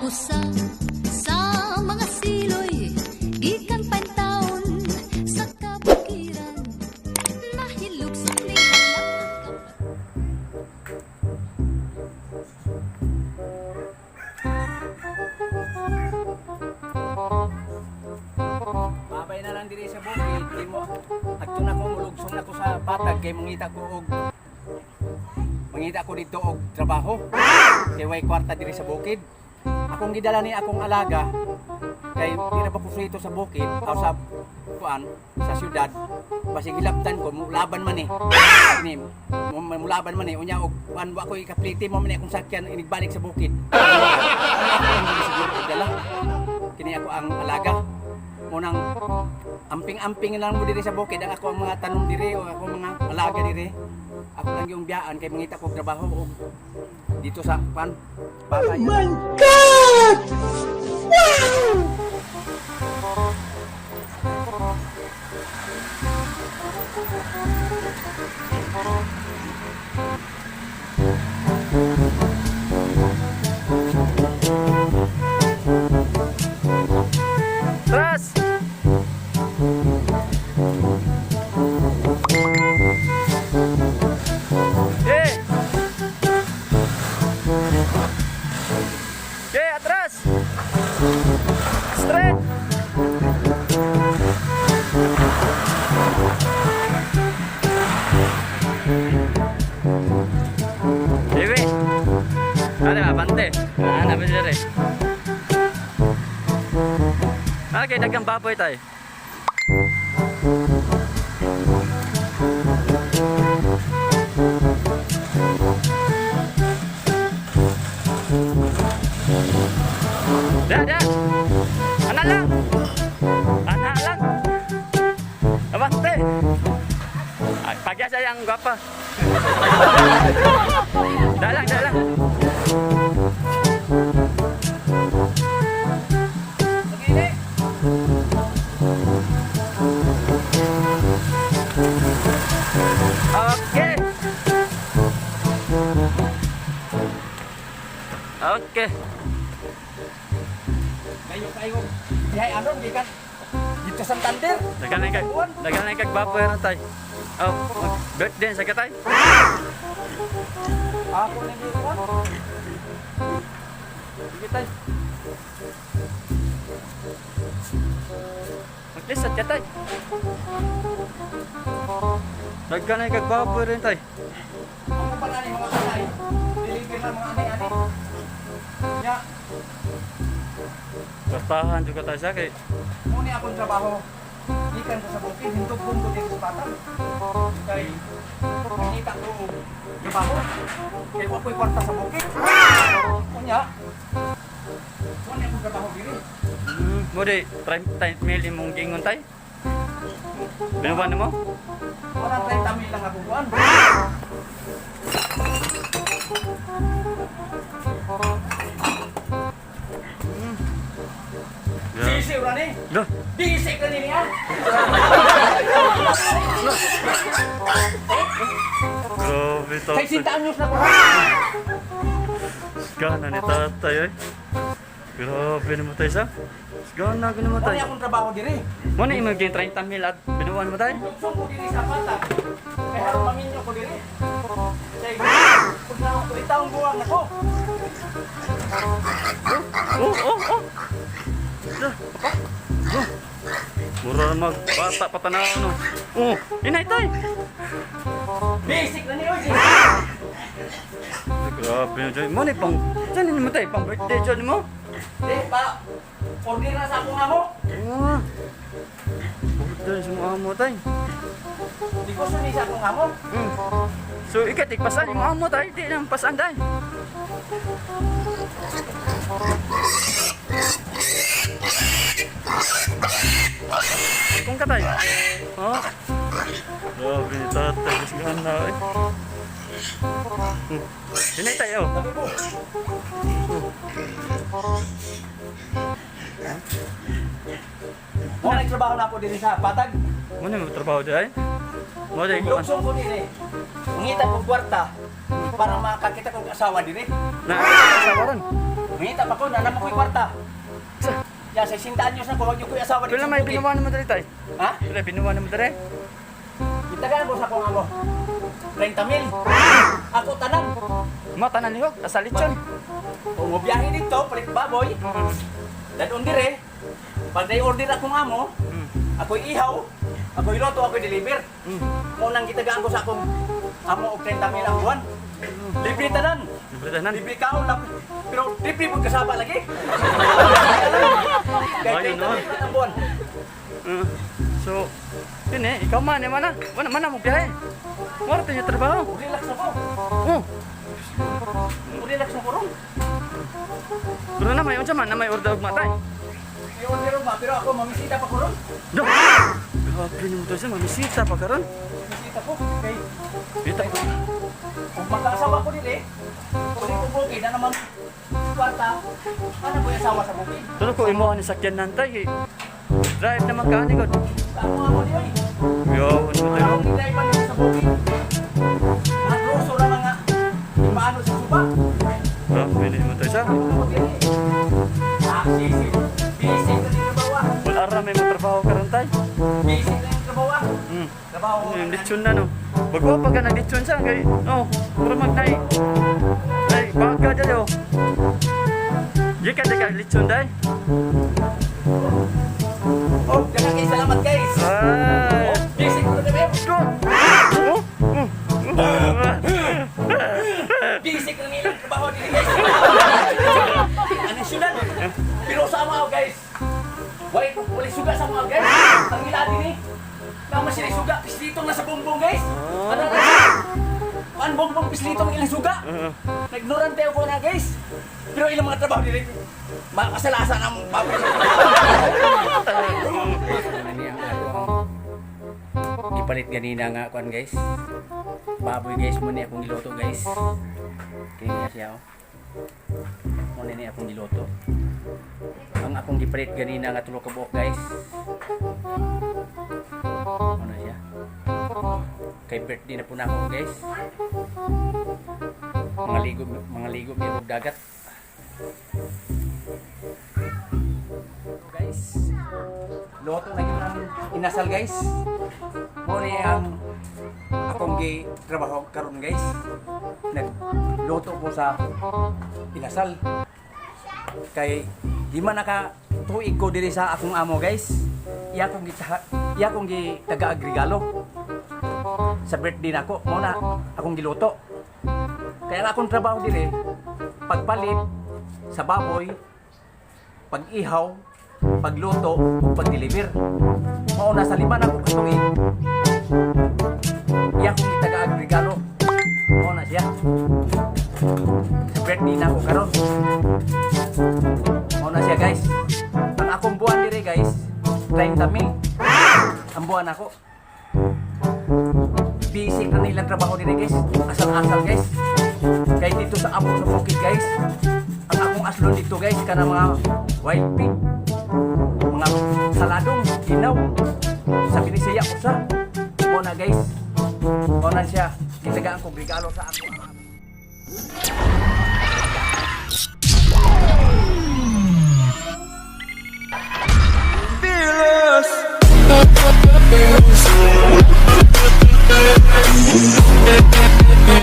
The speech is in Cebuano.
Usa sa mga siloy gikan taon sa kabukiran nahilugson ni halang. Babay na lang diri sa bukid, di mo adto na ko, mulugsong na ko sa patag kay mangita ko dito og trabaho. Kay way kwarta diri sa bukid. Akong gidala ni akong alaga kay di na pa ko frito sa bukid o sa kuan sa syudad. Basig hilabtan ko mulaban man eh. Ini mulaban man eh, unya og kuan wa ko ikapliti mo man eh akong sakyan inigbalik sa bukid. Ang ako ang dili siguro dala. Kini ako ang alaga. Munang amping-amping lang mo diri sa bukid ang ako ang mga tanom diri o ako mga alaga diri. Ako lang yung biyaan kay mangita ko trabaho og dito sa pan. Oh my God! Tras! Eh! Eh, atras! Straight! Dewi! Ano ba, bante? Ano ba dere? Ah, kay dagang baboy tay. Da, da. Ana lang. Ana lang. Abante. Ay, pagya siya ang gwapa. Dalang, dalang. Okay. Okay. Kayo kayo dihay aron gikan dito sa Santander. Dagan na kag baboy ron tay. Oh, birthday sa katay. Ako ni kuan. Sige tay. Maglisod ka tay. Dagan na kag baboy ron tay. Ako pa ni mga kanay. Deliver na mga ani-ani. Nya, Bastahan juga tay sa kay. muni akong trabaho. Gikan ko sa bukid, hintugpon ko dito sa patag. Kay mangita ko og trabaho. Kay wa ko'y kwarta sa bukid. Unya, muni akong trabaho diri. Mo di 30 mil imong gingon tay. Binuban mo? Wala 30 mil lang ako kuan. Sisiw ra ni. Loh, Bisik ra ni niya. grabe to. Kay 60 anyos na ko. Gana ni tatay oy. Grabe naman tayo sa. Gana ko naman Muni tayo. akong trabaho diri. Mo na imong ging 30 mil at binuan mo tay. Lugsong ko diri sa patag. Kay haron paminyo ko diri. Kay pag na ako taong buwang ako. Oh. Lah, apa? Oh. Mura na magbata pa tanaw no. Oh, inay tay. Basic na ni oy. Grabe na dyan. Mo na pang dyan ni mo tay pang birthday dyan mo. Di pa order na sa akong amo. Oh. Order sa mga amo tay. Di ko suni sa akong amo. So ikat igpasan yung amo tay, di nang pasan tay. Kung ka tay. Oh. Grabe ni tatay, mas gana eh. Oh. Hinay tayo. Sabi ko, mo na trabaho na ako diri sa patag. Mo na mo trabaho di ay. Mo di ko Lugsong ko diri. Mangita ko kwarta para makakita kong asawa diri. na asawa ron. Mangita pa ko, naa man ko'y kwarta. Ya, sa 60 anyos na ko, wag niyo ko'y asawa dito Pila sa may bukid. binuwa naman dere tay? Ha? Pila binuwa naman dere? Gitagaan ko sa akong amo. 30 mil. Ako tanan. Mo tanan nihog asa lechon. Kung mobiyahe dito, palit baboy. Dadon dire. Pag day order akong amo, ako'y ihaw, ako'y loto, ako'y deliver. Mo nang gitagaan ko sa akong amo og 30 mil ang buwan. Libre tanan. Libre tanan. Libre kaon lang. Pero libre pud kasaba lagi. Kay Ayun, 30 mil ang buwan. So, yun eh, ikaw man, eh, mana. Mana, mana mo biyahe. Wala tayo trabaho. Relax ako. Oh, Relax ako ron. pero na may unsa man, na may order og matay. May order ba? Pero ako mamisita pa ko ron. Do. Grabe nimo to sa mamisita pa karon. Mamisita ko. Kay Bita ko. kung magkaasawa ko dili, kung di ko bukid, na naman kwarta, ano ko yung asawa sa bukid? Tulo ko imo ni sakyan nantay. Eh. Drive naman ka ani god. Sa ako nga mo di oy. Yo, ano tayo? Ang driver nito sa bukid. Mga groso ra mga paano sa suba. Grabe nimo to sa. Ako dili. Ah, sisi. Busy ka din trabaho ah. Wala ra may trabaho karon tay. Busy ka yung trabaho ah. Trabaho ko. Yung lechon na no. Bago pa ka nag-lechon sa kay no, mura mag nay. Nay, baga dyan oh. Di ka di ka lechon day. Oh, daghang kay salamat guys. Ay. Oh, busy ko na kami. Go. Oh. Oh. Oh. Busy ka na nilang trabaho dili guys. Ano syudad? Pero sa mga guys. Walay walay suga sa mga guys. Ang ila din eh. Tama sila suga, pislitong nasa bongbong guys. Ano na? An bongbong pislitong ilang suga. Nagnorante ako na guys. Pero ilang mga trabaho dili. Makasalasan ang baboy. Ipalit ganina nga kuan guys. Baboy guys mo ni akong giluto guys. Kini niya siya oh. Mo ni akong giluto. Ang akong gipalit ganina nga tulo ka buok guys. Ano siya? Kay birthday na po na ako guys. Mga ligo mi og dagat. Guys, luto na gyud ang inasal guys. Mo ni ang akong gi trabaho karon guys. Nagluto ko sa inasal. Kay di man naka tuig ko diri sa akong amo guys. Iya kong gi taga-agregalo sa birthday nako mo na akong giluto. Kaya ang akong trabaho diri pagpalit sa baboy, pag-ihaw, pagluto, ug pag-deliver. Mao na sa 5 na ko ka tuig. Iya kong gitagaan regalo. Mao na siya. Sa birthday na ako karon. Mao na siya guys. Ang akong buwan dire guys, 30 mil. Ang buwan ako. Basic na nilang trabaho dire guys. Asal-asal guys. Kay dito sa amo sa bukid guys. Ang akong aslon dito guys kana mga wild pig, mga saladong, ginaw. Sa Binisaya usa. Mao na guys. Mao na siya. Gitagaan ko regalo sa ako. Fearless.